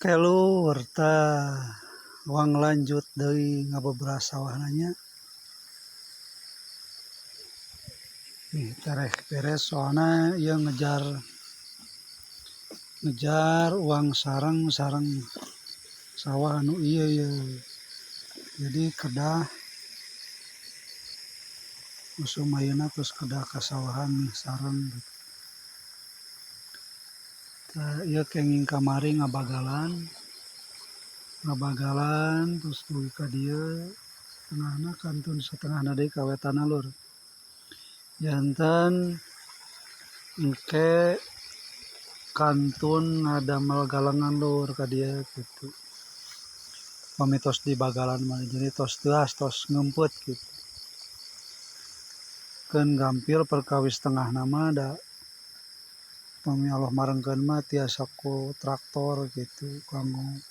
Oke lur, tah urang lanjut deui ngabebras sawahna nya. Nih tereh beres soalna ieu ngejar ngejar uang sareng sareng sawah anu ieu ye. Jadi kedah usum ayeuna tos kedah ka sawahan nih sareng gitu. Tah ieu kenging kamari ngabagalan, ngabagalan terus dugi ka dieu tengahna kantun satengahna deui ka wetanna lur. Janten engke kantun ngadamel galengan lur ka dieu kitu. Pami tos dibagalan mah jadi tos teuas tos ngeumpet kitu. Keun gampil perkawis tengahna mah da pami Allah marengkeun mah tiasa ku traktor kitu kanggo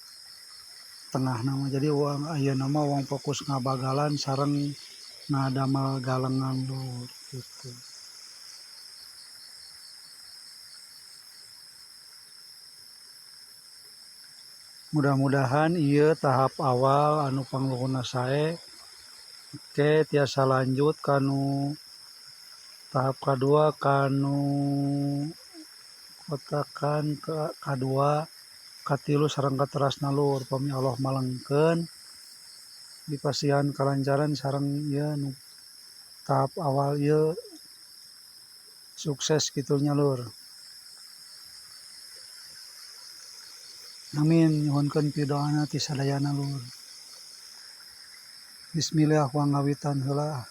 tengahna mah. Jadi urang ayeuna mah urang fokus ngabagalan sareng ngadamel galengan lur kitu. Mudah-mudahan ieu tahap awal anu pangluhurna sae engke tiasa lanjut kanu tahap kadua kanu kotakan kadua katilu sareng katerasna lur pami Allah malengkeun dipasihan kalancaran sareng ieu nu tahap awal ieu sukses kitu nya lur. Amin nyuhunkeun pidoana ti sadayana lur. Bismillah urang ngawitan heula.